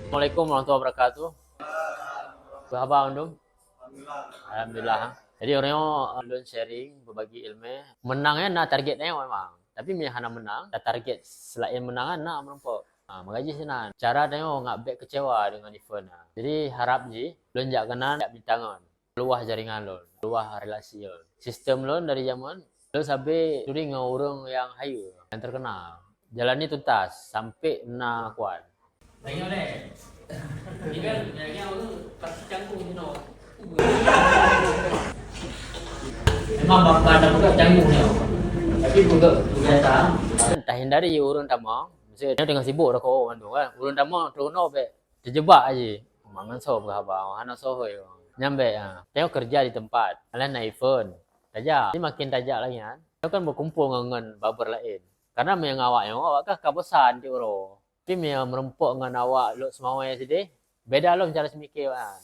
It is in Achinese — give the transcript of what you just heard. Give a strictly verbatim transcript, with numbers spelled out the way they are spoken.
Assalamualaikum warahmatullahi wabarakatuh. Apa khabar, Undum? Alhamdulillah. Jadi, uroe nyoe lôn sharing, berbagi ilmu. Menang nyan na target nyoe memang. Tapi meunyo hana menang, target selain menang nyan na meurumpok. Ha, maka jih sinan. Cara tanyoe ngat bèk kecewa dengan event nyan. Jadi, harap jih lôn jak keunan, jak mita ngon. Luwah jaringan lôn, luwah relasi lôn. Sistem lôn dari jameun, lôn sabe turi ngon ureueng nyang hayeue, nyang terkenal. Jalani tuntas sampai na kuat. Tengok deh. Ni kan, yang, yang tu pasti canggung tu, no. Memang bangka dah buka canggung ni. Tapi buka biasa. Tahindari ureueng tamong. Maksudnya, tengah sibuk dah kau kan. Ureueng tamong terus no bèk. Teujebak aja. Mangan soe peugah haba, hana soe hôi. Nyan bèk, ha. Tengok kerja di tempat. Alah na event. Tajak. Jadi makin tajak lagi kan. Nyoe kan berkumpul ngon, ngon barber laén. Karena meunyo ngon awak nyoe, awak kan ka bosan tiep uroe. Tapi meunyo meurumpok ngon awak lôn seumawai sideh, beda lom cara seumiké awak nyan.